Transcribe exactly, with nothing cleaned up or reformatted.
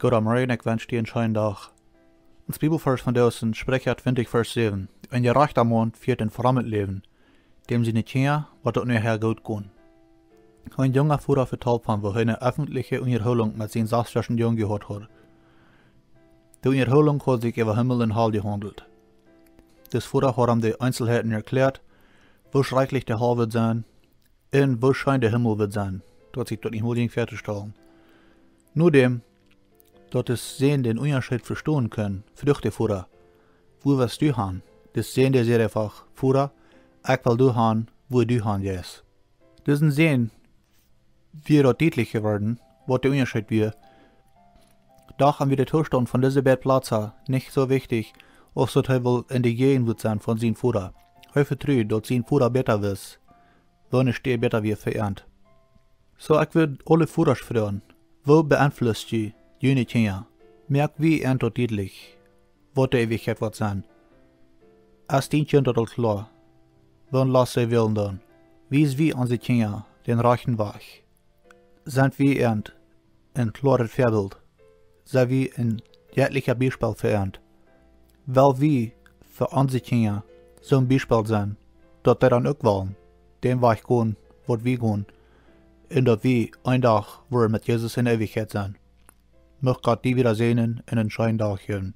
Goodemorjen, ekj wensch die een scheenen Dach. Ons Bibelvers vondoag es Spricha twintich, Vers säwen: Een jerajchta Maun fieet een frommet Läwen, däm siene Kjinja woat daut nohäa goot gonen. Een junga Voda vetalt von, woo hee eene öffentliche Unjahoolunk met sienen sasjoaschen Jung jehaut haud. De Unjahoolunk haud sikj äwa Himmel un Hal jehaundelt. De Voda haud am de Eenselheiten erkjläat, woo schrakjlich de Hal wudd sennen un woo scheen de Himmel wudd sennen, daut sikj daut nich mol jinkj väatostalen. Nodäm daut de Sän dän Unjascheet vestonen kunn, fruach de Voda: "Wua west du han?" De Sän, dee säd eefach: "Voda, ekj well doa han, wua du han jeist." Disen Sän wia daut dietlich jeworden, waut de Unjascheet wia. Doch am wia de Toostaunt von dise beid Plazen nich soo wichtich, aus daut hee wull en de Jäajenwoat sennen von sienen Voda. Hee vetrud, daut sien Voda bäta wist, waut eene Städ bäta wia fa an. Soo, ekj wudd aule Vodasch froagen: Woo beenflusst du june Kjinja? Moak wie an daut dietlich, waut de Eewichkjeit woat sennen? Es dien Kjint daut aul kloa? Wan lat see wälen dan? Wies wie onse Kjinja dän rajchten Wajch? Sent wie an een kloaret Väabilt? Sent wie een jettlichet Biespel fa an? Well wie fa onse Kjinja soon Biespel sennen, daut dee dan uk wellen dän Wajch gonen, waut wie gonen, un daut wie een Dach woaren met Jesus en Eewichkjeit sennen? Mucht Gott die wada säajnen un een scheenen Dach jäwen.